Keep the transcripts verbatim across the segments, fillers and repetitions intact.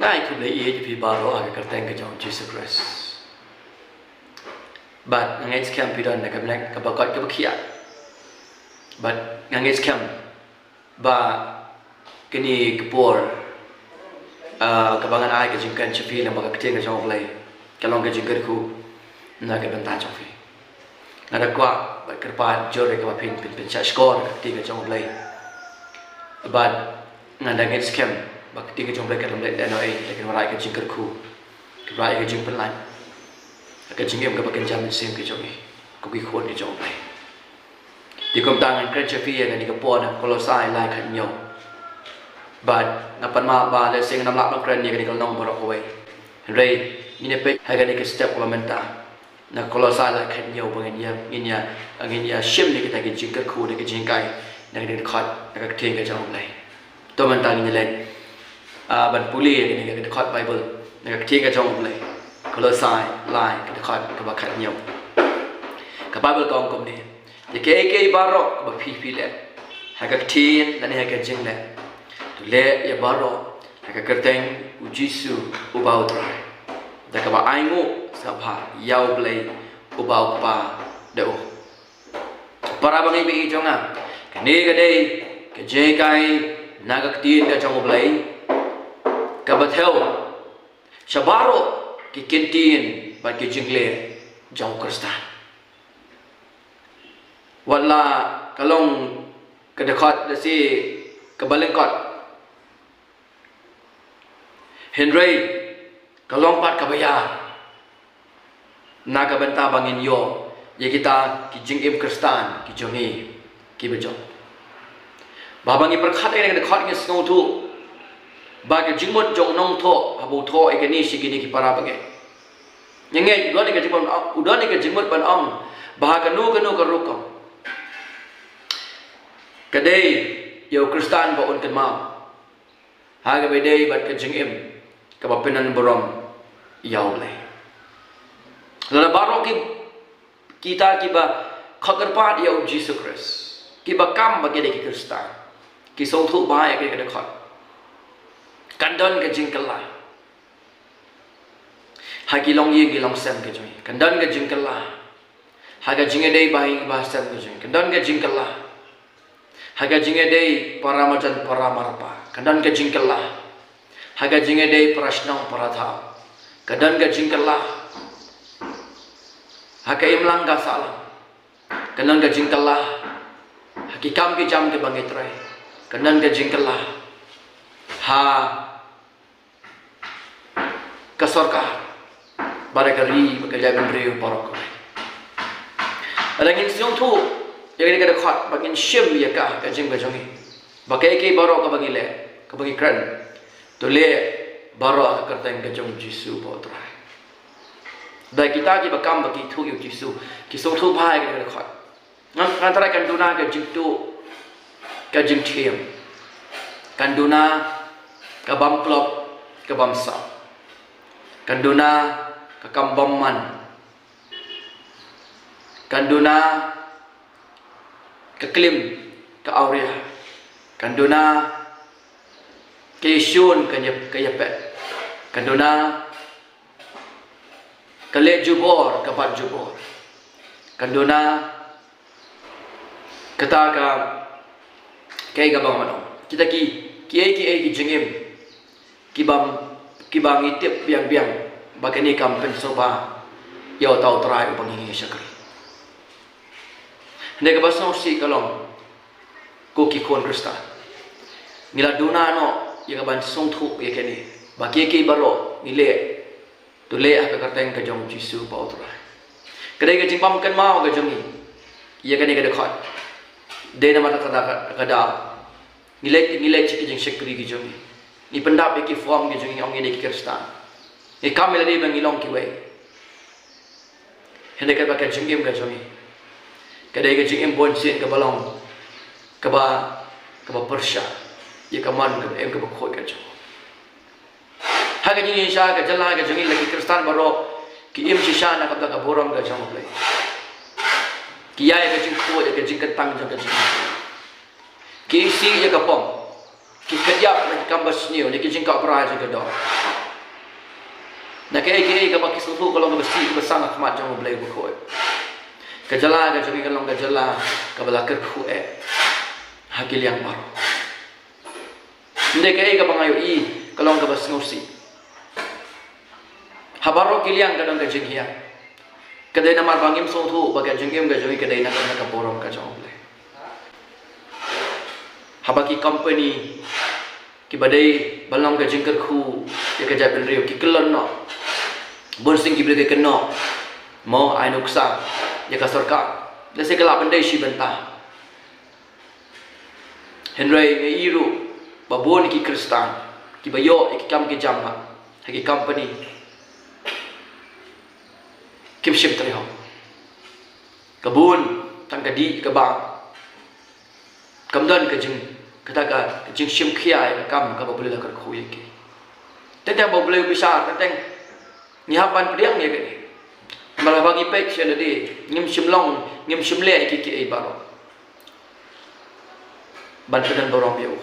Ai khublei ïa phi baroh ha ka kyrteng ka jong u Jisu Khrist. Bad nga ngeit skhem phi don na ka bynta kaba koit kaba khiah. Bad nga ngeit skhem ba kane ka por, ah, kaba ngan ai ka jingkren sha phi lyngba ka ktien ka jong u Blei, ka long ka jingkyrkhu na ka bynta jong phi. Nga da kwah bad kyrpad jur ïa kaba phin, phin, phin shah shkor ka ktien ka jong u Blei. Bad nga da ngeit skhem ba ka ktien ka jong u Blei kam leh lehnoh ei, ka wanrah ïa ka jingkyrkhu, ka wanrah ïa ka jingpynlait ha ka jingim kaba kynja mynsiem ka jong ngi, ko ki khun ka jong u Blei. Te kumta ngan kren sha phi ha kane ka por na Kolosai lai khathynñiew. Bad nga pan map ba lehse ngam lah ban kren ïa kane ka lynnong baroh kawei. Hynrei ngin ïa peit ha kane ka step kaba mynta na Kolosai lai khathynñiew ba ngin ïa, ngin ïa, ngin ïa shim ïa kita ki jingkyrkhu, ïa ki jinghikai na kane ka dkhot na ka ktien ka jong u Blei. To mynta ngin ïa leit, ah, ban pule ïa kane ka dkhot Baibl na ka ktien ka jong u Blei. Kolosai lai ka dkhot kaba khathynñiew. Ka Baibl ka ong kumne: Te kaei kaei baroh kaba phi, phi leh ha ka ktien lane ha ka jingleh, to leh ïa baroh ha ka kyrteng u Jisu uba u Trai, da kaba ainguh sngewbha ïa u Blei uba u Kpa da u. Para bangeit ba ïeit jong nga, kane ka dei ka jinghikai na ka ktien ka jong u Blei kaba thew sha baroh ki kyntien bad ki jingleh jong u Khristan. Wat la ka long ka dkhot lehse kaba lyngkot, hynrei ka long pat kaba ïar na ka bynta ba ngin ïoh ïa kita ki jingim Khristan ki jong ngi kiba jop. Ba haba ngi pyrkhat ïa kane ka dkhot ngi sngewthuh ba ka jingmut jong u nongthoh haba u thoh ïa kane sha kine ki para bangeit, ngi ngeit u don ïa ka jingmut, u don ïa ka jingmut ban ong ba ha kano kano ka rukom ka dei ïa u Khristan ba un kynmaw ha kaba dei bad ka jingim kaba pyndon burom ïa u Blei. Lada baroh ki, kita kiba khot kyrpad ïa u Jisu Khrist, kiba kam ba ki dei ki Khristan, ki sngewthuh bha ïa kane ka dkhot, kan don ka jingkylla ha ki longïing ki longsem ka jong ngi. Kan don ka jingkylla ha ka jingïadei bahaïing bahasem ka jong ngi. Kan don ka jingkylla ha ka jingïadei para marjan para marpa. Kan don ka jingkylla ha ka jingïadei para shnong para thaw. Kan don ka jingkylla ha ka imlang ka sahlang. Kan don ka jingkylla ha ki kam ki jam kiba ngi trei. Kan don ka jingkylla ha ka sorkar bad ka ri bad ka jaitbynriew baroh kawei. Lada ngin sngewthuh ïa kane ka dkhot bad ngin shim ïa ka ha ka jingim ka jong ngi, ba kaei kaei baroh kaba ngi leh, kaba ngi kren, to leh baroh ha ka kyrteng ka jong u Jisu uba u Trai. Da kita kiba kam ba ki ithuh ïa u Jisu ki sngewthuh bha ïa kane ka dkhot. Ngan, ngan tharai kan duna ka jingtuh ka jingthiam, kan duna ka bam klop ka bam sap, kan duna ka kam bam man, kan duna ka klim ka awria, kan duna ka ïashun ka ïa, ka ïapet, kan duna ka leh jubor ka bat jubor, kan duna kata ka, kaei kaba nga ong, kita ki, kiei kiei ki jingim ki bym, kiba ngi tip biang biang ba kane kam pynsngewbha ïa uta u Trai uba ngi shakri. Hynrei kaba sngewsih ka long, ko ki khun Khristan, ngi la duna noh ïa ka ban sngewthuh ïa kane, ba kiei kiei baroh ngi leh, to leh ha ka kyrteng ka jong u Jisu uba u Trai. Ka dei ka jingbym kynmaw ka jong ngi ïa kane ka dkhot. Dei namar kata ka, ka daw ngi leit, ngi leit sha ki jingshakri ki jong ngi, ngi pyndap ïa ki form ki jong ngi, ong ngi dei ki Khristan, ngi kam ïa lade ba ngi long kiwei. Hynrei katba ka jingim ka jong ngi ka dei ka jingim bunsien kaba long kaba, kaba pyrshah ïa ka mon, kaba im, kaba khuid ka jong ngi. Ha ka jingshisha ka jylla ka jong ngi, la ki Khristan baroh ki im shisha na ka bynta ka burom ka jong U Blei. Ki ïai ïa ka jingkhuid, ïa ka jingkyntang jong ka jingim. Ki isih ïa ka pop, ki kynjah na ki kam basniew, na ki jingkabra jong ka doh. Na kaei kaei kaba ki sngewthuh ka long kaba sih kaba sang ha khmat jong U Blei Bakhuid. Ka jylla ka jong ngi ka long ka jylla kaba la kyrkhu eh ha ki liang baroh. Hynrei kaei kaba nga ïohi ka long kaba sngewsih. Ha baroh ki liang ka don ka jinghiar. Ka dei namar ba ngim sngewthuh ba ka jingim ka jong ngi ka dei na ka, na ka burom ka jong U Blei. Haba ki company kiba dei ban long ka jingkyrkhu ïa ka jaitbynriew ki kyllon noh. Bun sien ki briew ki kynnoh, mo, ai nuksa ïa ka sorkar. Lehse ka lah ban dei shi bynta. Hynrei nga ïohi ruh ba bun ki Khristan kiba ïoh ïa ki kam ki jam ha ki company kim shym trei hok. Ka bun tang ka dih ka bam. Kam don ka jing, kata ka jingshim khia ïa ka kam kaba U Blei la kyrkhu ïa ki. Teng teng ba U Blei u bishar, teng teng ngi hap ban pdiang ïa kane. Namar ba ngi peit sha lade, ngim shym long, ngim shym leh ïa ki kiei baroh ban pyndonkam burom ïa u.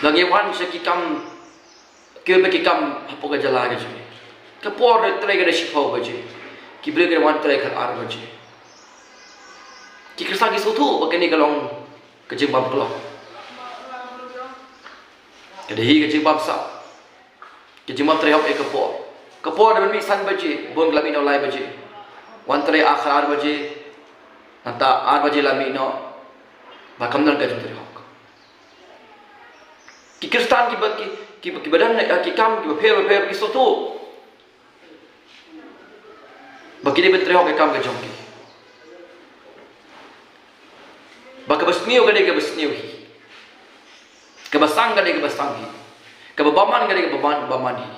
Ba ngi wan sha ki kam, kiba ki kam hapoh ka jylla ka jong ngi. Ka por trei ka dei shiphew baje. Ki briew ki wan trei khatar baje. Ki Khristan ki sngewthuh ba kane ka long ka jingbam klop. Ka dei hi ka jingbam sap. Ka jingbam trei hok ïa ka por. Ka por da ban mih san baje, bun ki la mih noh lai baje. Wan trei ar khatar baje. Nangta ar baje la mih noh. Ba kam don ka jingtrei hok. Ki Khristan kiba, ki, kiba, kiba don, eh, ki kam kiba pher bapher ki sngewthuh ba ki dei ban trei hok ïa ka kam ka jong ki. Ba kaba sniew ka dei kaba sniew hi. Kaba sang ka dei kaba sang hi. Kaba bymman ka dei kaba bymman, bymman hi.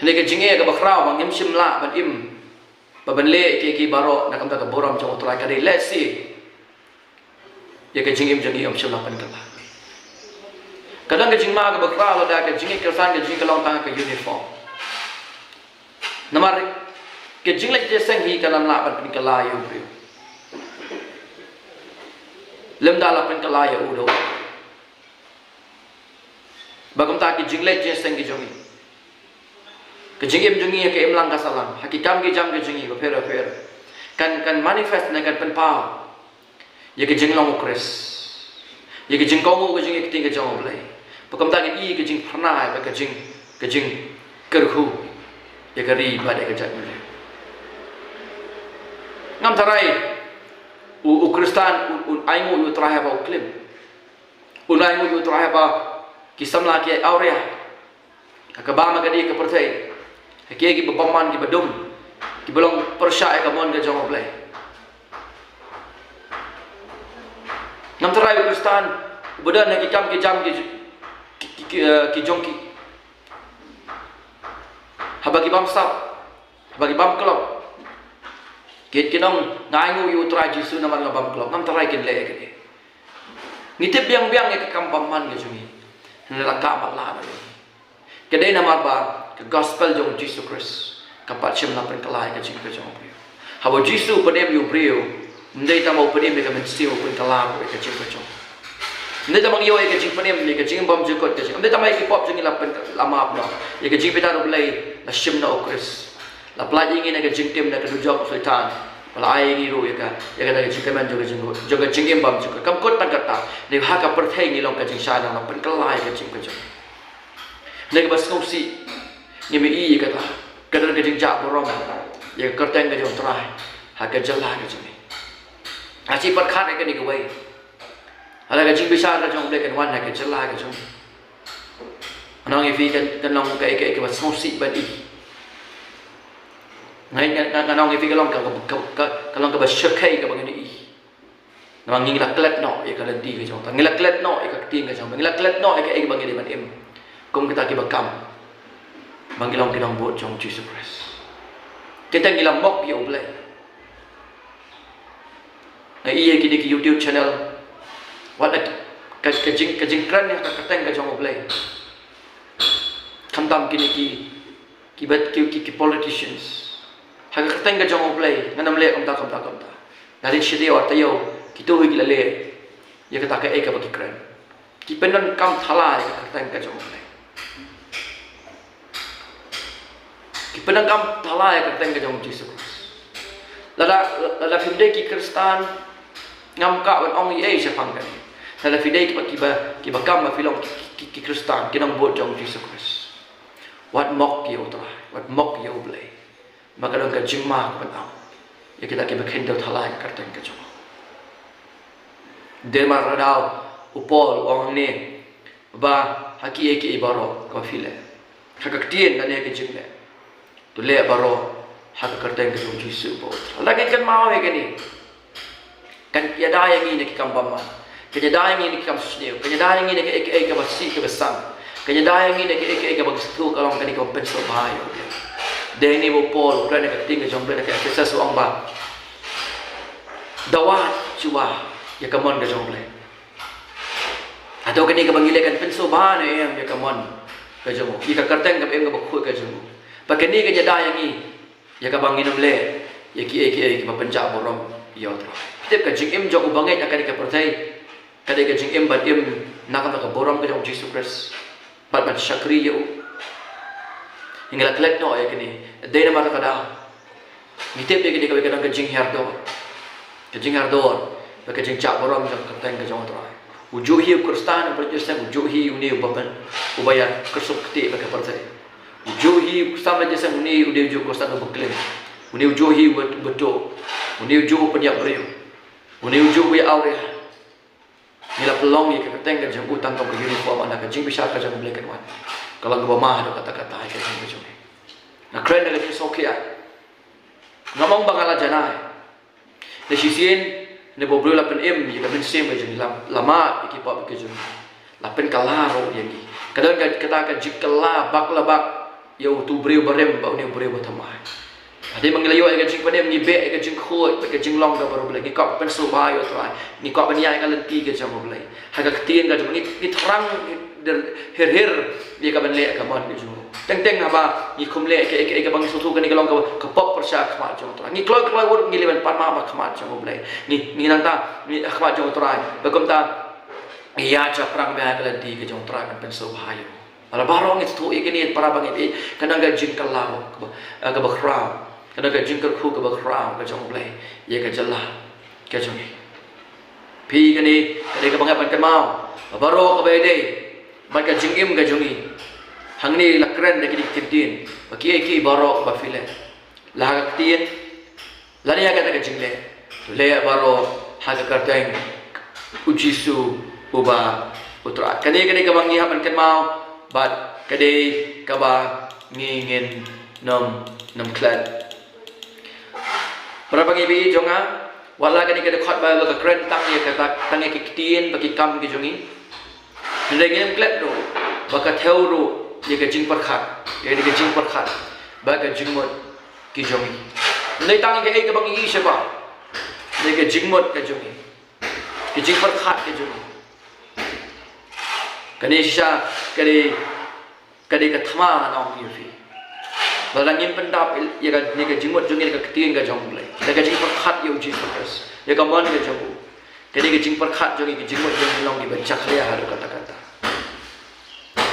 Hynrei ka jingeh kaba khraw ba ngim shym lah ban im, ba ban leh kiei kiei baroh na ka bynta ka burom jong U Trai ka dei lehse ïa ka jingim jong ngi ym shym la pynkylla. Ka don ka jingma kaba khraw lada ka jingim Khristan ka jong ngi ka long tang ka uniform. Namar ka jingleh jingïaseng hi kam lah ban pynkylla ïa u briew. Lymda la pynkylla ïa u da u. Ba kumta ki jingleh jingïaseng ki jong ngi, ka jingim jong ngi ha ka imlang ka sahlang, ha ki kam ki jam ki jong ngi bapher bapher, kan, kan manifest ne kan pynpaw ïa ka jinglong U Khrist, ïa ka jingkohnguh ka jong ngi ha ka ktien ka jong U Blei. Ba kumta ngin i ka jingphyrnai bad ka jing, ka jingkyrkhu ïa ka ri bad ïa ka jaitbynriew. Ngam tharai u, u Khristan un, un ainguh ïa U Trai haba u klim. Un ainguh ïa U Trai haba ki samla ki ai awria ha kaba ma ka dei ka pyrthei, ha kiei kiba bymman kiba dum, kiba long pyrshah ïa ka mon ka jong U Blei. Ngam tharai u Khristan uba don ha ki kam ki jam ki, ki, ki, ki, eh, ki jong ki, haba ki bam sap, haba ki bam klop, ki, kin ong nga ainguh ïa U Trai Jisu namar nga bam klop. Ngam tharai kin leh ïa kane. Ngi tip biang biang ïa ka kam bymman ka jong ngi. Hynrei la ka matlah noh ïa ngi. Ka dei namar ba ka gospel jong U Jisu Khrist kam pat shym la pynkylla ïa ka jingim ka jong u briew. Haba U Jisu u pynim ïa u briew, ym dei tang ba u pynim ïa ka mynsiem, u pynkylla ruh ïa ka jingim ka jong u. Ym dei tang ba ngi ïoh ïa ka jingpynim, ïa ka jingim bymjukut ka jong ngi. Ym dei tang ba ïa ki pop jong ngi la pyn, la map noh. Ïa ka jingbitar U Blei la shim noh U Khrist. La pynlait ïa ngi na ka jingtim na ka dujok u Soitan. Ba la ai ïa ngi ruh ïa ka, ïa ka, ka jingkmen jong ka jing, jong ka jingim bymjukut. Kam kut tang katta, ne ha ka pyrthei ngi long ka jingshai nang, la pynkylla ïa ka jingim ka jong ngi. Ne kaba sngewsih, ngim ïohi ïa kata. Ka don ka jingjah burom ïa ka kyrteng ka jong U Trai ha ka jylla ka jong ngi. Nga shu pyrkhat ïa kane kawei. Lada ka jingbishar ka jong U Blei kan wan ha ka jylla ka jong ngi, ngan ong ïa phi kan, kan long kaei kaei kaba sngewsih ban ïohi. Ngan, ngan, ngan ong ïa phi kan long ka, ka, ka, ka long kaba shyrkhei kaba ngan ïohi. Namar ngi la klet noh ïa ka lynti ka jong U Trai, ngi la klet noh ïa ka ktien ka jong U Blei, ngi la klet noh ïa kaei kaba ngi dei ban im kum kita kiba kam ba ngi long ki nongbud jong U Jisu Khrist. Kita ngi la mok ïa U Blei. Nga ïohi ïa kine ki YouTube channel, wat la ka, ka jing, ka jingkren ïa ka kyrteng ka jong U Blei. Khamtam kine ki, ki bad ki, ki, ki politicians. Ha ka kyrteng ka jong U Blei ngan ym leh kumta, kumta, kumta. Naduh shitaïew artaïew kito hi ki la leh ïa kata kaei kaba ki kren. Ki pyndonkam thala ïa ka kyrteng ka jong U Blei. Ki pyndonkam thala ïa ka kyrteng ka jong U Jisu Khrist. Lada, lada phim dei ki Khristan, ngam kwah ban ong ei ei shaphang kane. Lada phi dei kiba, kiba, kiba kam ba phi long ki, ki, ki Khristan, ki nongbud jong U Jisu Khrist, wat mok ïa U Trai, wat mok ïa U Blei. Ba ka don ka jingma kaban ap ïa kita kiba kheiñ thala ïa ka kyrteng ka jong U. Dei namar kata ka daw u Paul u ong hangne ba ha kiei kiei baroh kaba phi leh, ha ka ktien lane ha ka jingleh, to leh baroh ha ka kyrteng ka jong U Jisu ba U Trai. Lada ngin kynmaw ïa kane, kan ïada ïa ngi na ki kam bymman, kan ïada ïa ngi na ki kam sniew, kan ïada ïa ngi na kaei kaei kaba sih kaba sam, kan ïada ïa ngi na kaei kaei kaba sniew, ka long kane kaba pynsngewbha ïa U Blei. Dei hangne ba u Paul u kren ha ka ktien ka jong U Blei na ka Ephesus, u ong ba, da wad shuwa ïa ka mon ka jong U Blei. Hato kane kaba ngi leh kan pynsngewbha ne em ïa ka mon ka jong U, ïa ka kyrteng kaba im kaba khuid ka jong U? Ba kane kan ïada ïa ngi ïa kaba ngin ym leh ïa kiei kiei kiba pynjah burom ïa U Trai. Tip, ka jingim jong u bangeit ha kane ka pyrthei ka dei ka jingim ban im na ka bynta ka burom ka jong U Jisu Khrist bad ban shakri ïa U. Ngi la klet noh ïa kane. Dei namar kata ka daw ngi tip ïa kane kaba ka don ka jinghiar dor, ka jinghiar dor bad ka jingjah burom jong ka kyrteng ka jong U Trai. U juh hi u Khristan uba leit jingïaseng, u juh hi une uba pyn, uba ïa kyrsut ktieh bad ka pyrthei. U juh hi u Khristan uba leit jingïaseng, une u dei u juh u Khristan uba klim. Une u juh hi uba, uba tuh. Une u juh u pynïap briew. Une u juh uba ïa awria. Ngi la pynlong ïa ka kyrteng ka jong U tang kum ka uniform, ynda ka jingbishar ka jong U Blei kan wan, ka long kaba ma haduh katta katta ha ka jingim ka jong ngi. Nga kren da ka jingsngewkhia. Ngam ong ba nga la janai. Te shisien, hynda u briew la pynim ïa ka mynsiem ka jong ngi, la, la mad ïa ki pop ka jong ngi, la pynkylla ruh ïa ngi. Ka don ka, kata ka jingkylla bak la bak ïa uto u briew barim bad une u briew bathymmai. Hadien ba ngi la ïoh ïa ka jingpynim, ngi beh ïa ka jingkhuid bad ka jinglong kaba riewblei, ngi kwah pynsngewbha ïa U Trai, ngi kwah ban ïaid ha ka lynti ka jong U Blei. Ha ka ktien ka jong U, ngi, ngi thrang, ngi der hir hir ïa ka ban leh ka mon ka jong U. Teng teng haba ngi khum leh kaei kaei kaba ngi sngewthuh kane ka long ka, ka pop pyrshah ha khmat jong U Trai, ngi kloi kloi ruh ngi leh ban pan map ha khmat jong U Blei. Ngi, ngi nangta ngi ha khmat jong U Trai, bad kumta ngi ïaid shaphrang beit ha ka lynti ka jong U Trai ban pynsngewbha ïa U. Bad la baroh ngi sngewthuh ïa kane, para bangeit, ka don ka jingkylla kaba, eh, kaba khraw, ka don ka jingkyrkhu kaba khraw ka jong U Blei ïa ka jylla ka jong ngi. Phi, kane ka dei kaba nga ban kynmaw ba baroh kaba ïadei bad ka jingim ka jong ngi. Hangne la kren da kine ki ktien ba kiei kiei baroh ba phi leh, la ha ka ktien lane ha kata ka jingleh, to leh baroh ha ka kyrteng U Jisu uba U Trai. Kane ka dei kaba ngi hap ban kynmaw bad ka dei kaba ngi ngin nym, nym klet. Para bangeit jong nga, wat la kane ka dkhot Baibl ka kren tang ïa kata, tang ïa ki ktien bad ki kam ki jong ngi, hynrei ngim klet ruh ba ka thew ruh ïa ka jingpyrkhat, ïa ka jingpyrkhat bad ka jingmut ki jong ngi. Hynrei tang ïa kaei kaba ngi ïohi shabar, ïa ka jingmut ka jong ngi, ka jingpyrkhat ka jong ngi. Kane shisha ka dei, ka dei ka thma, ngan ong ïa phi. Lada ngim pyndap ïa kane ka jingmut jong ngi da ka ktien ka jong U Blei, da ka jingpyrkhat ïa U Jisu Khrist, ïa ka mon ka jong U, kane ka jingpyrkhat jong ngi, ka jingmut jong ngi long kiba jakhlia haduh katta katta.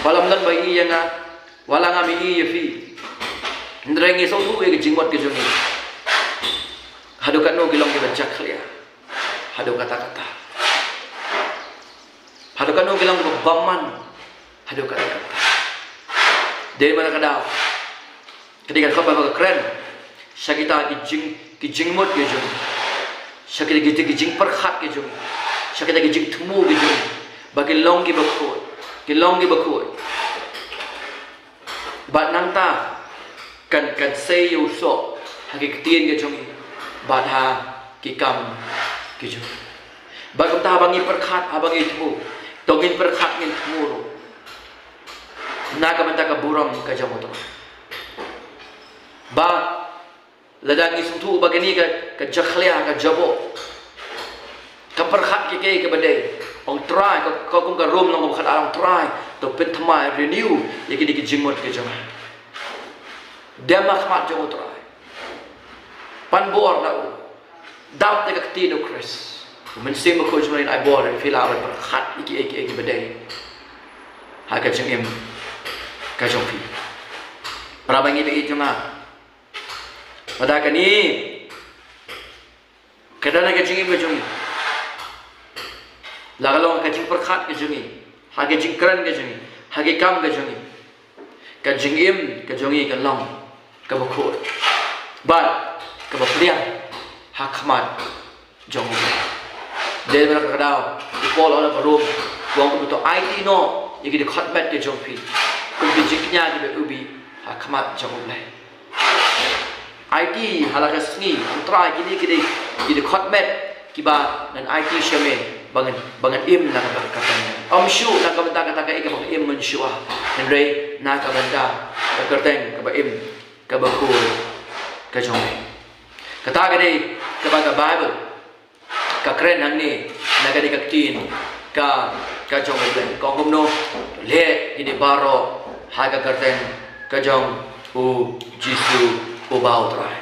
Ba lam don ba ïohi ïa nga, wat la ngam ïohi ïa phi, hynrei ngi sngewthuh ïa ka jingmut ka jong ngi, haduh katno ki long kiba jakhlia haduh katta katta. Haduh katno ki long kiba bymman haduh katta katta. Dei namar kata ka daw ka dei ka khot ba ka kren sha kita ki jing, ki jingmut ki jong ngi, sha kita ki, ki jingpyrkhat ki jong ngi, sha kita ki jingthmu ki jong ngi, ba ki long kiba khuid, ki long kiba khuid. Bad nangta kan, kan sei ïa u soh ha ki ktien ki jong ngi bad ha ki kam ki jong ngi. Bad kumta haba ngi pyrkhat, haba ngi thmu, to ngin pyrkhat, ngin thmu ruh na ka bynta ka burom ka jong U Trai. Ba lada ngi sngewthuh ba kane ka, ka jakhlia, ka jaboh, ka pyrkhat kiei kiei kiba dei, ong Trai, ka, ka kum ka Rom lynnong kaba khatar, ong Trai, to pynthymmai, renew ïa kine ki jingmut ki jong nga. Dem ha khmat jong U Trai, pan bor da U, dap da ka ktien U Khrist. U Mynsiem Bakhuid jong U Blei un ai bor ïa phi lah ban pyrkhat ïa kiei kiei kiba dei ha ka jingim ka jong phi. Para bangeit, ïa jong nga, pada kane, ka dei na ka jingim ka jong ngi, la ka long ka jingpyrkhat ka jong ngi, ha ka jingkren ka jong ngi, ha ki kam ka jong ngi, ka jingim ka jong ngi kan long kaba khuid bad kaba pdiang ha khmat jong U Blei. Dei namar kata ka daw u Paul u ong ha Rom, u ong kumto, aiti noh ïa ki dkhot met ki jong phi kum ki jingkñia kiba iwbih ha khmat jong U Blei. Aiti ha la ka sngi, U Trai, kine ki dei ki dkhot met kiba ngan aiti sha me ba ngan, ba ngan im na ka bynta ka kyrteng. Ym shuh na ka bynta kata kaei kaba nga im mynshuwa, hynrei na ka bynta ka kyrteng kaba im kaba khuid ka jong me. Kata ka dei kaba ka Baibl ka kren hangne na kane ka ktien ka, ka jong U Blei. Ka ong kumno? Leh kine baroh ha ka kyrteng ka jong U Jisu uba U Trai.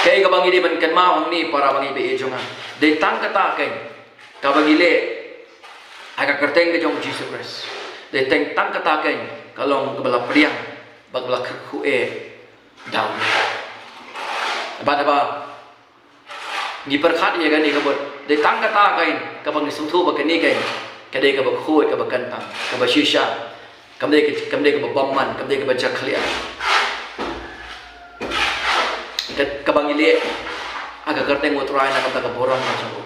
Kaei kaba ngi dei ban kynmaw hangne, para bangeit, ïa jong nga, dei tang kata keiñ kaba ngi leh ha ka kyrteng ka jong U Jisu Khrist. Dei tang, tang kata keiñ ka long kaba la pdiang bad kaba la kyrkhu eh da U Blei. Bad haba ngi pyrkhat ïa kane ka mut, dei tang kata keiñ kaba ngi sngewthuh ba kane keiñ ka dei kaba khuid, kaba kyntang, kaba shisha. Kam dei, kam dei kaba bymman, kam dei kaba jakhlia. Ka, kaba ngi leh ha ka kyrteng U Trai na ka bynta ka burom ka jong u,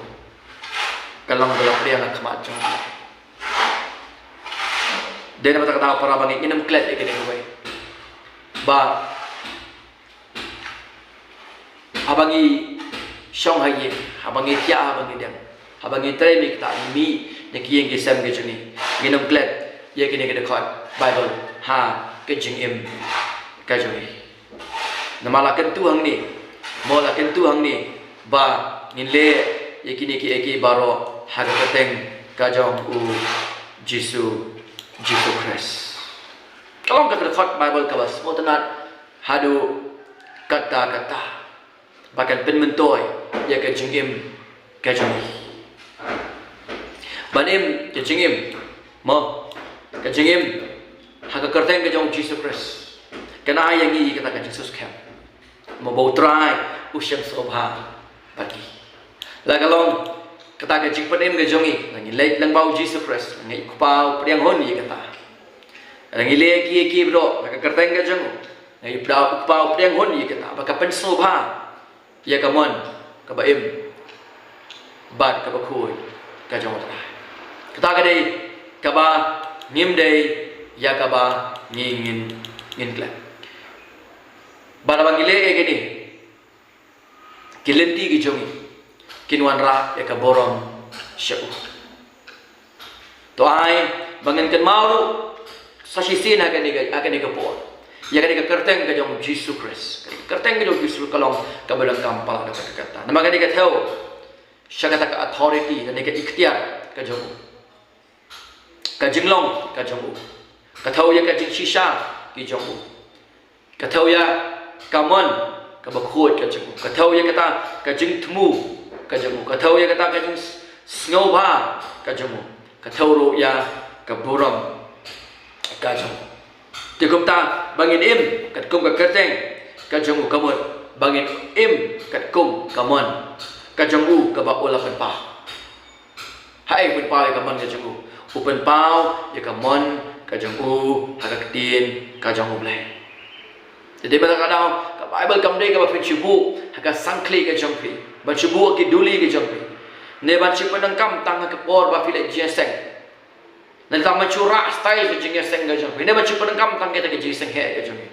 ka long kaba la pdiang ha khmat jong U. Dei namar kata ka daw, para bangeit, ngin ym klet ïa kane kawei, ba haba ngi shong ha ïing, haba ngi thiah, haba ngi dem, haba ngi trei, ngi ktah, ngi mih na ki ïing ki sem ki jong ngi, ngin ym klet ïa kine ki dkhot Baibl ha ka jingim ka jong ngi. Namar la kyntu hangne, mo, la kyntu hangne ba ngin leh ïa kine kiei kiei baroh ha ka kyrteng ka jong U Jisu, Jisu Khrist. Ka long ka dkhot Baibl kaba sngewtynnat haduh katta katta, ba kan pynmyntoi ïa ka jingim ka jong ngi. Ban im ka jingim, mo, ka jingim ha ka kyrteng ka jong U Jisu Khrist, kan ai ïa ngi kata ka jingsuskhem. Mo, ba U Trai u shem sngewbha bad ngi. La ka long kata ka jingpynim ka jong ngi, la ngi leit lyngba U Jisu Khrist, la ngi, U Kpa u pdiang hun ïa kata. La ngi leh kiei kiei baroh ha ka kyrteng ka jong u, la ngi, U Kpa u pdiang hun ïa kata, ba ka pynsngewbha ïa ka mon kaba im bad kaba khuid ka jong U Trai. Kata ka dei kaba ngim dei ïa kaba ngi, ngin, ngin klet. Bad haba ngi leh ïa kine, ki lynti ki jong ngi kin wanrah ïa ka burom sha u. To ai ba ngin kynmaw ruh sa shisien ha kane ka, ha kane ka por, ïa kane ka kyrteng ka jong U Jisu Khrist. Kane ka kyrteng ka jong U Jisu ka long kaba donkam palat da kata kata. Namar kane ka thew sha kata ka authority, kane ka iktiar ka jong u, ka jinglong ka jong u, ka thew ïa ka jingshisha ki jong u, ka thew ïa ka mon kaba khuid ka jong u, ka thew ïa kata ka jingthmu ka jong u, ka thew ïa kata ka jingsngewbha ka jong u, ka thew ruh ïa ka burom ka jong u. Te kumta ba ngin im katkum ka kyrteng ka jong u, ka mut ba ngin im katkum ka mon ka jong u kaba u la pynpaw. Haei u pynpaw ïa ka mon ka jong u? U pynpaw ïa ka mon ka jong u ha ka ktien ka jong U Blei. Te dei ba kata ka daw ka Baibl kam dei kaba phin shu buh ha ka sang khlieh ka jong phi, ban shu buh ha ki duli ka jong phi, ne ban shu pyndonkam tang ha ka por ba phi leit jingïaseng. Nangta ban shu rah style ka jingïaseng ka jong phi, ne ban shu pyndonkam tang kita ka jingïaseng heh ka jong phi,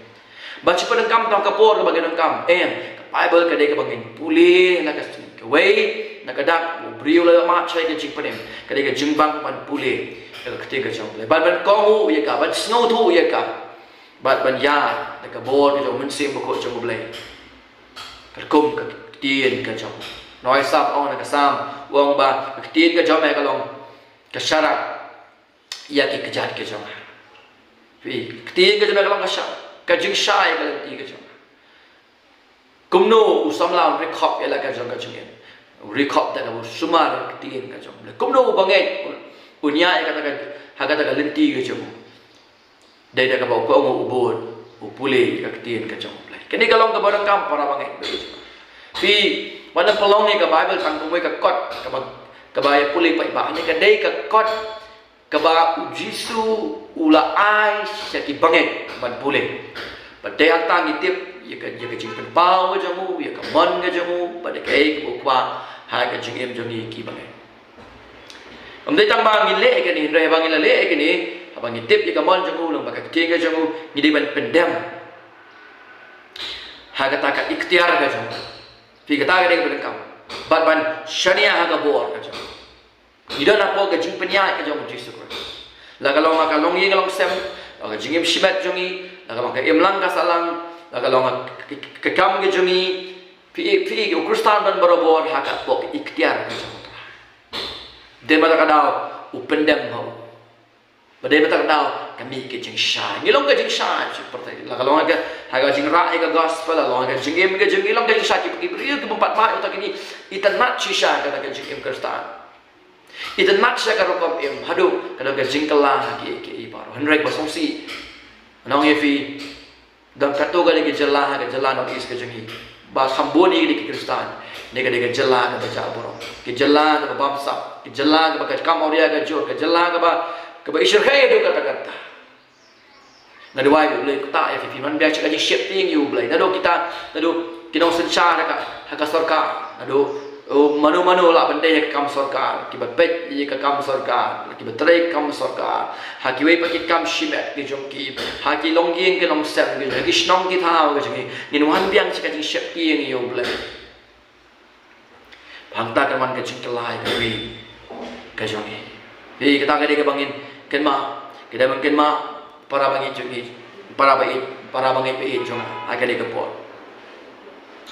ban shu pyndonkam tang ka por kaba ngin donkam. Em, ka Baibl ka dei kaba ngin pule na ka sngi. Kawei na ka dak, u briew la mad sha ka jingpynim, ka dei ka jingbang ban pule ïa ka ktien ka jong U Blei, ban, ban kohnguh ïa ka, ban sngewthuh ïa ka, bad ban ïaid da ka bor ka jong U Mynsiem Bakhuid jong U Blei, katkum ka ktien ka jong u. Nongïalam u ong na ka Salm, u ong ba ka ktien ka jong me ka long ka sharak ïa ki kjat ki jong nga. Phi, ka ktien ka jong me ka long ka sha-, ka jingshai ïa ka lynti ka jong nga. Kumno u samla un ri khop ïa la ka jong ka jingim? U record da kaba u sumar ïa ka ktien ka jong U Blei. Kumno u bangeit un, un ïaid ha kata ka, ha kata ka lynti ka jong u. Dei da kaba u kohnguh, u bud, u pule ïa ka ktien ka jong U Blei. Kane ka long kaba donkam para bangeit. Phi, wat nym pynlong ïa ka Baibl tang kum ka kot kaba, kaba ïa pule paidbah. Kane ka dei ka kot kaba U Jisu u la ai sha ki bangeit ban pule. Bad dei hangta ngi tip ïa ka, ïa ka jingpynpaw ka jong u, ïa ka mon ka jong u, bad ïa kaei kaba u kwah ha ka jingim jong ngi ki bangeit. Ym dei tang ba ngi leh ïa kane, hynrei haba ngi la leh ïa kane, haba ngi tip ïa ka mon jong u, lyngba ka ktien ka jong u, ngi dei ban pyndem ha kata ka iktiar ka jong u. Phi, kata ka dei kaba donkam. Bad ban shaniah ha ka bor ka jong u. Ngi don hapoh ka jingpynïaid ka jong U Jisu Khrist. La ka long ha ka longïing longsem, la ka jingim shimet jong ngi, la ka long ka imlang ka sahlang, la ka long ha ka, ka, ka kam ka jong ngi. Phi, phi, u Khristan ban barabor ha ka, hapoh ka iktiar ka jong U Trai. Dei ba kata ka daw u pyndem ha u. Ba dei ba kata ka daw ka mih ka jingshai. Ngi long ka jingshai, shi pyrthei. La ka long ha ka, ha ka jingrah ïa ka gospel, la long ha ka jingim ka jong ngi, long ka jingshai. Ki, ki briew ki bym pat mad ïa uta kine, itynnad shisha kata ka jingim Khristan. Itynnad shisha ka rukom im, haduh ka don ka jingkylla ha kiei kiei baroh. Hynrei ba sngewsih, ngan ong ïa phi, don katto katne ki jylla ha ka jylla North East ka jong ngi ba kham bun hi ki dei ki Khristan. Ne ka dei ka jylla kaba jah burom, ka jylla kaba bamsap, ka jylla kaba ka kam awria ka jur, ka jylla kaba, kaba i shyrkhei haduh katta katta. Nga duwai ba U Blei un ktah ïa phi, phi wan biang sha ka jingsheptieng ïa U Blei. Naduh kita, naduh ki nongsynshar ha ka, ha ka sorkar, naduh, oh, mano mano lah ban dei ha ka kam sorkar, kiba peit ïa ka kam sorkar, kiba trei ka kam sorkar, ha kiwei pat ki kam shimet ki jong ki, ha ki longïing ki longsem ki jong ki, ha ki shnong ki thaw ki jong ki, ngin wan biang sha ka jingsheptieng ïa U Blei. Hangta kan wan ka jingkylla ïa ka ri ka jong ngi. Phi, kata ka dei kaba ngin kynmaw, ka dei ban kynmaw para bangeit jong ngi, para bangeit, para bangeit baieit jong nga ha kane ka por.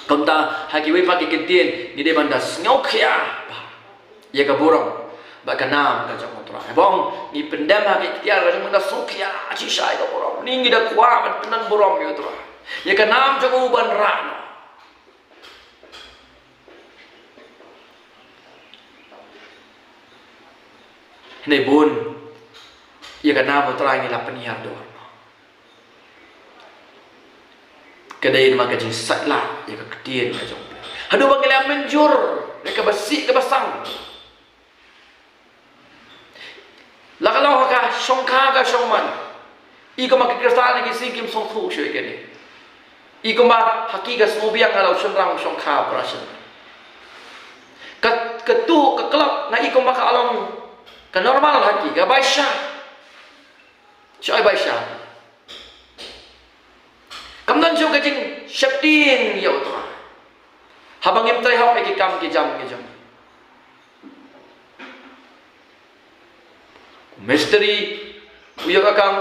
Kumta ha kiwei pat ki kyntien ngi dei ban da sngewkhia ïa ka burom bad ka nam ka jong U Trai. Haba ngi pyndem ha ka iktiar ka jong U Blei, da sngewkhia shisha ïa ka burom. Ngi da kwah ban pyndem burom ïa U Trai, ïa ka nam jong u ban rah noh. Hynrei bun ïa ka nam U Trai ngi la pynhiar dor. Ka dei namar ka jingsaitlah ïa ka ktien ka jong U Blei. Haduh ba ngi la mynjur ïa kaba sih kaba sang. La ka long ha ka shongkha ka shongman. I kumba ki Khristan ki sing kim sngewthuh shuh ïa kane. I kumba ha ki ka sngewbiang ha la u shynrang u shongkha para shynrang. Ka, ka tuh ka klop na i kumba ka long ka normal ha ki, ka baisha. Shuh ai baisha. Kam don shuh ka jingsheptieng ïa U Trai haba ngim trei hok ïa ki kam ki jam ki jam. U mistri u ïoh ka kam,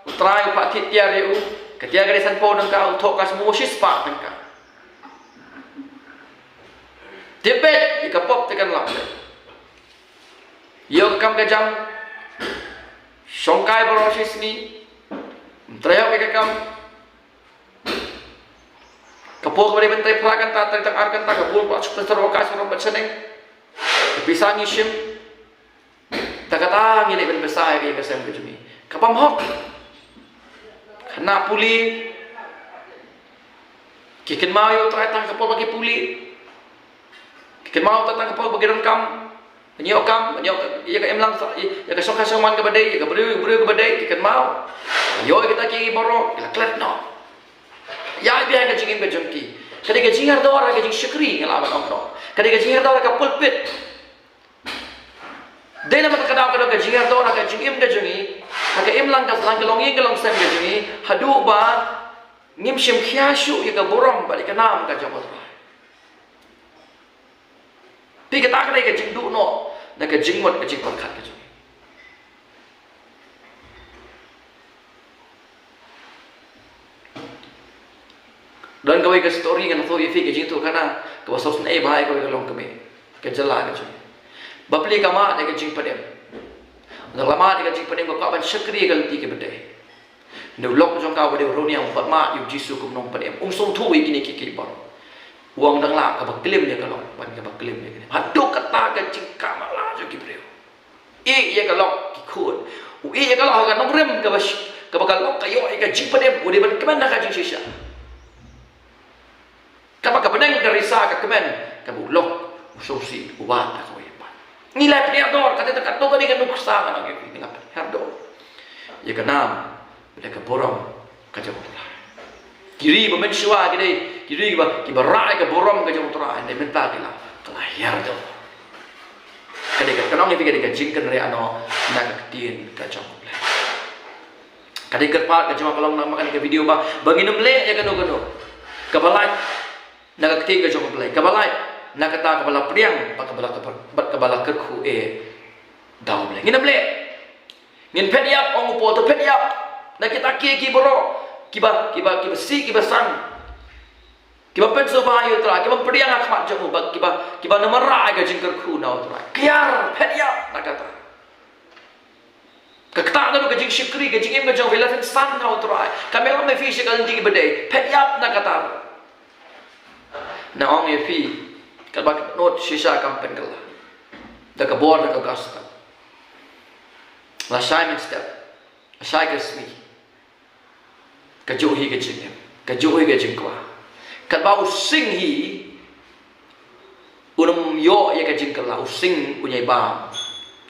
U Trai u phah thied tiar ïa u, ka tiar ka dei sanphew tyngka, u thoh ka shu shi spah tyngka. Tip beit ïa ka pop te kan lap beit. Ïoh ka kam ka jam, shongkai baroh shi sngi, ym trei hok ïa ka kam. Ka por kaba dei ban trei phra kynta, trei tang ar kynta, ka bun ba shu pynshai ka shu rom ba shaneng. Ka pisa ngi shim. Ta kata ngi leh ban pisa ïa ka ïing ka sem ka jong ngi. Ka bym hok. Khynnah pule. Ki kynmaw ïa U Trai tang ka por ba ki pule. Ki kynmaw U Trai tang ka por ba ki donkam. Ban ïoh kam, ban ïoh ïa ka imlang sa, ïa ka shongkha shongman kaba dei, ïa ka briew, briew kaba dei, ki kynmaw. Ïoh ïa kita ki baroh, ki la klet noh. Ïa biang ka jingim ka jong ki. Ka dei ka jinghiar dor ha ka jingshakri nga lah ban ong noh. Ka dei ka jinghiar dor ha ka pulpit. Dei namar kata ka dei ka jinghiar dor ha ka jingim ka jong ngi, ha ka imlang ka sahlang, ka longïing ka longsem ka jong ngi, haduh ba ngim shim khia shuh ïa ka burom bad ïa ka nam ka jong U Trai. Te kata ka dei ka jingduh noh na ka jingmut ka jingpyrkhat ka jong ngi. Don kawei ka story ngan ïathuh ïa phi, ka jingïathuh khana kaba sngewsynei bha ïa kawei ka longkmie ka jylla ka jong ngi. Bapli ka mad ïa ka jingpynim. Ynda la mad ïa ka jingpynim ka kwah ban shakri ïa ka lynti kaba dei. Ynda u lok jong ka uba dei u riewniam u pat mad ïa u Jisu kum u nongpynim, um sngewthuh ïa kine kiei kiei baroh. U ong dang lah kaba klim ïa ka lok, ban kaba klim ïa ka. Haduh kata ka jingkam la jong ki briew. Ïeh ïa ka lok ki khun. U ïeh ïa ka lok ha ka nongrim kaba sh-, kaba ka lok ka ïoh ïa ka jingpynim, u dei ban kmen ha ka jingshisha. Kaba ka bneng ka risa ka kmen, kaba u lok u sngewsih, u wad ha kawei pat. Ngi la pynïador, kata ka to ka dei ka nuksa ka nang ïa phi, ngi la pynïador ïa ka nam bad ïa ka burom ka jong U Trai. Ki ri ba mynshuwa ki dei ki ri ba, kiba rah ïa ka burom ka jong U Trai, hynrei mynta ki la, ka la ïador. Ka dei ka, ka nang ïa phi, ka dei ka jingkynriah noh na ka ktien ka jong U Blei. Ka dei kyrpad ka jong nga ka long namar kane ka video ba, ba ngin ym leh ïa kano kano kaba lait na ka ktien ka jong U Blei, kaba lait na kata kaba la pdiang bad kaba la, bad kaba la kyrkhu eh da U Blei. Ngin ym leh. Ngin phet ïap, ong u Paul, to phet ïap na kita kiei kiei baroh kiba, kiba, kiba sih, kiba san, kiba pynsngewbha ïa U Trai, kiba pdiang ha khmat jong u, bad kiba, kiba namarah ïa ka jingkyrkhu na U Trai. Kiar, phet ïap na kata. Ka ktah naduh ka jingshakri, ka jingim ka jong phi, la phin san ha U Trai. Kam ïalam ïa phi sha ka lynti kaba dei. Phet ïap na kata. Nga ong ïa phi, katba ka dohnud shisha kam pynkylla da ka bor da ka gospel. Lashai mynstep, lashai ka sngi, ka juh hi ka jingim, ka juh hi ka jingkwah. Katba u sing hi, un ym ïoh ïa ka jingkylla, u sing un ïai bam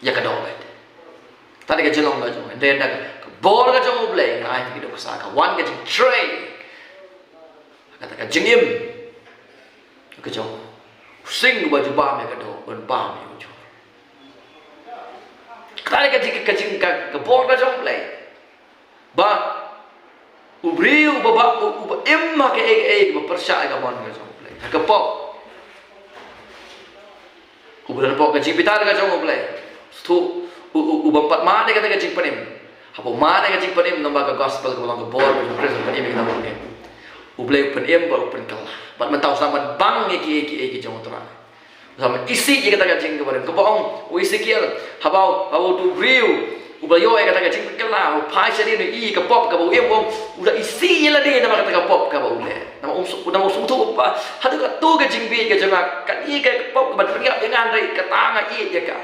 ïa ka doh beit. Kata dei ka jinglong ka jong nga. Hynrei da ka bor ka jong U Blei nga ai ïa phi ki dohnud, ka sa ka wan ka jingtrei. Kata ka jingim ka jong u sing uba ju bam ïa ka doh, un bam ïa u jong. Kata dei ka jing, ka jing, ka, ka bor ka jong U Blei. Ba u briew uba, ba, u, uba im ha kaei kaei ba pyrshah ïa ka mon ka jong U Blei, ha ka pop, uba don hapoh ka jingbitar ka jong U Blei. Sngewthuh, u, u, uba pat mad ïa kata ka jingpynim. Haba mad ïa ka jingpynim, namar ka gospel kaba long ka bor ka jong U Khrist, pynim ïa kata ka jingpynim. U Blei u pynim bad u pynkylla. Bad mynta u sdang ban bang ïa kiei kiei ki jong U Trai. Sa ma isih ïa kata ka jingkyrmen kaba ong u Esekiel, haba, haba uto u briew uba ïoh ïa kata ka jingpynkylla u phai sha ïing, ïa ka pop kaba u im, u ong u da isih ïa lade namar kata ka pop kaba u leh. Namar u sngewthuh, namar u sngewthuh ba haduh kato ka jingbieit ka jong nga, kane ka pop kaba pynïap ïa nga, hynrei kata nga ïeit ïa ka.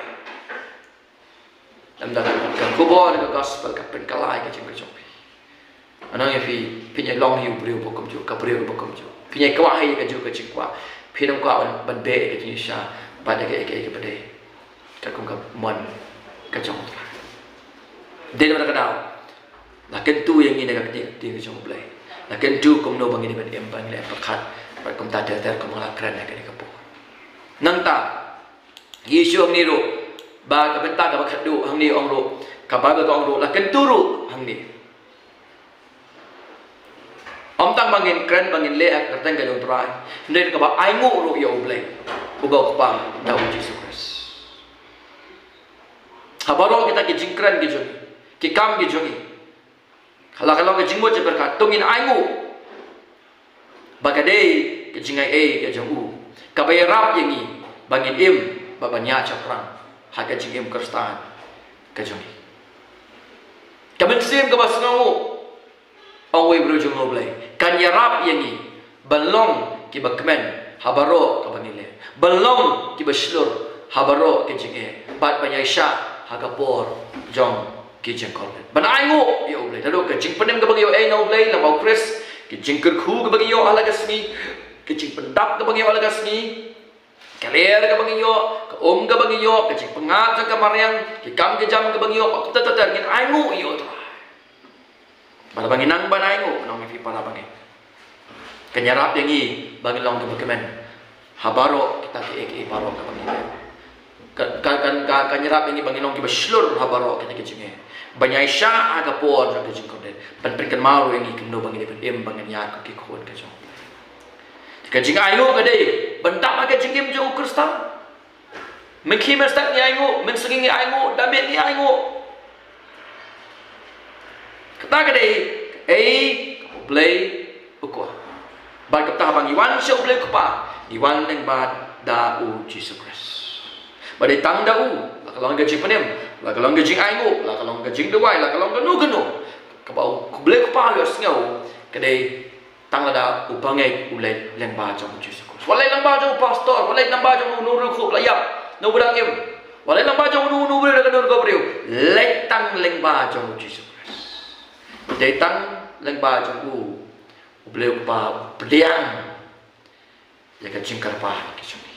Namar da ka khubor ka gospel ka pynkylla ïa ka jingim ka jong phi. Nga ong ïa phi, phin ïai long hi u briew ba kumjuh, ka briew ba kumjuh. Phin ïai kwah hi ïa kajuh ka jingkwah. Phin ym kwah ban, ban beh ïa ka jingshisha bad ïa kaei kaei kaba dei katkum ka mon ka jong U Trai. Dei namar kata ka daw la kyntu ïa ngi na ka ktien, ktien ka jong U Blei. La kyntu kumno ba ngin ïa ban im, ba ngin ïa pyrkhat bad kumta ter ter kumba nga la kren ha kane ka por. Nangta Jisu hangne ruh, ba ka bynta kaba khatduh hangne ong ruh, ka Baibl ka ong ruh, la kyntu ruh hangne. Ym tang ba ngin kren, ba ngin leh ha ka kyrteng ka jong U Trai, hynrei kaba ainguh ruh ïa U Blei uba U Kpa da U Jisu Khrist. Ha baroh kita ki jingkren ki jong ngi, ki kam ki jong ngi, la ka long ka jingmut jingpyrkhat, to ngin ainguh ba ka dei ka jingai ei ka jong u kaba ïarap ïa ngi ba ngin im bad ban ïaid shaphrang ha ka jingim Khristan ka jong ngi. Ka mynsiem kaba sngewnguh, ong uwei u briew jong U Blei, kan ïarap ïa ngi ban long kiba kmen ha baroh kaba ngi leh, ban long kiba shlur ha baroh ka jingeh, bad ban ïaishah ha ka por jong ki jingkordit. Ban ainguh ïa U Blei. Naduh ka jingpynim kaba ngi ïoh ei na U Blei lyngba U Khrist, ka jingkyrkhu kaba ngi ïoh ha la ka sngi, ka jingpyndap kaba ngi ïoh ha la ka sngi, ka lyer kaba ngi ïoh, ka um kaba ngi ïoh, ka jingpyngngad jong ka mariang, ki kam ki jam kaba ngi ïoh, bad kumta ter ter, ngin ainguh ïa U Trai. Bad haba ngi nang ban ainguh, nang ïa phi para bangeit, kan ïarap ïa ngi ba ngin long kiba kmen ha baroh kita kiei kiei baroh kaba ngi leh. Ka, ka, kan, ka, kan ïarap ïa ngi ba ngin long kiba shlur ha baroh kita ki jingeh, ban ïaishah ha ka por jong ka jingkordit, ban pynkynmaw ruh ïa ngi kumno ba ngin dei ban im, ba ngin ïaid kum ki khun ka jong U Blei. Ka jingainguh ka dei ban dap ha ka jingim jong u Khristan. Mynkhie mynstep ngi ainguh, mynsngi ngi ainguh, da miet ngi ainguh. Kata ka dei kaei kaba U Blei u kwah. Bad kata haba ngi wan sha U Blei U Kpa, ngi wan lyngba da U Jisu Khrist. Ba dei tang da u, la ka long ka jingpynim, la ka long ka jingainguh, la ka long ka jingduwai, la ka long kano kano, kaba U Blei U Kpa u ïohsngew, ka dei tang lada u bangeit u leit lyngba jong U Jisu Khrist. Wat leit lyngba jong u pastor, wat leit lyngba jong uno uno ruh ba la ïap, uno ba dang im. Wat leit lyngba jong uno uno briew da kano kano ka briew. Leit tang lyngba jong u Jisu Khrist. Dei tang lyngba jong u, u Blei u Kpa u pdiang ïa ka jingkyrpad ka jong ngi.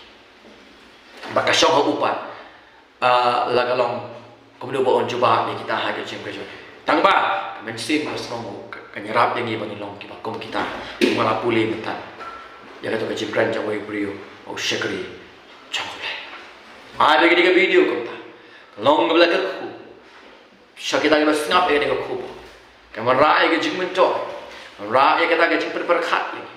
Ba ka shong ha u pat, ah, la ka long kumno ba un jubab ïa kita ha ka jingim ka jong ngi. Tang ba ka mynsiem ka sngewnguh ka, kan ïarap ïa ngi ba ngin long kiba kum kita. Kumba la pule mynta ïa kato ka jingkren jong u briew, u shakri jong U Blei. Ai ba kane ka video kumta ka long kaba la kyrkhu sha kita kiba sngap ïa kane ka khubor. Kan wanrah ïa ka jingmyntoi, wanrah ïa kata ka jingpyrkhat ïa ngi.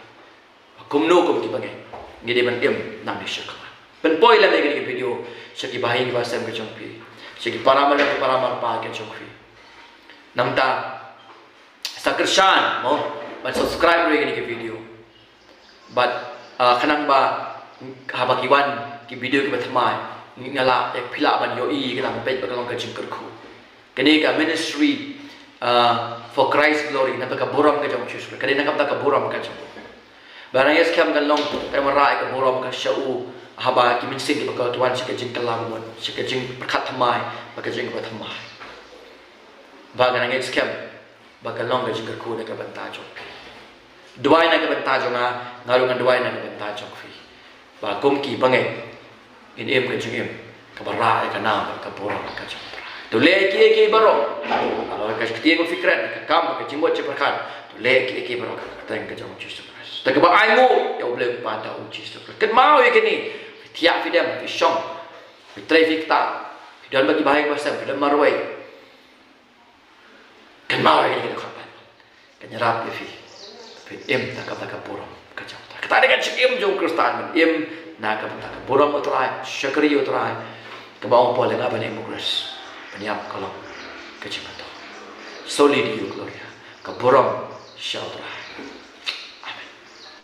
Kumno kum ki bangeit ngi dei ban im nangne shakhmat. Pynpoi lem ïa kane ka video sha ki bahaïing bahasem ka jong phi, sha ki para marjan ki para marpa ka jong phi. Nangta sa kyrshan mo ban subscribe ruh ïa kane ka video. Bad, ah, khnang ba haba ki wan ki video kiba thymmai, nga lah, eh, phi lah ban ïohi ïa kata ban peit ba ka long ka jingkyrkhu. Kane ka ministry, ah, for Christ glory, namar ka burom ka jong u Jisu Khrist. Kane namar ka burom ka jong u. Ba nang ïa skhem kan long, ka wanrah ïa ka burom ka sha u, haba ki mynsiem kiba kordor wan sha ka jingkylla mut, sha ka jingpyrkhat thymmai, bad ka jingkyrkhu thymmai. Ba nang ïa skhem ba kan long ka jingkyrkhu na ka bynta jong phi. Duwai na ka bynta jong nga, nga ruh ngan duwai na ka bynta jong phi. Ba kum ki bangeit ngin im ka jingim kaba rah ïa ka nam bad ka burom ka jong u Trai. To leh kiei kiei baroh, halor ka ktien ba phi kren, ka kam, ka jingmut jingpyrkhat, to leh kiei kiei baroh ha ka kyrteng ka jong u Jisu Khrist. Te kaba ainguh ïa U Blei U Kpa da u Jisu Khrist. Kynmaw ïa kine, phi thiah phi dem, phi shong, phi trei phi ktah, phi don bad ki bahaïing bahasem, phi don marwei. Kynmaw ïa kane ka dkhot Baibl. Kan ïarap ïa phi. Phin im da kata ka burom ka jong u Trai. Kata ka dei ka jingim jong u Khristan, ban im na ka bynta ka burom u Trai, shakri u Trai. Kaba ong Paul, nga ban im u Khrist, ban ïap ka long ka jingmyntoi. Soli Deo Gloria, ka burom sha u Trai.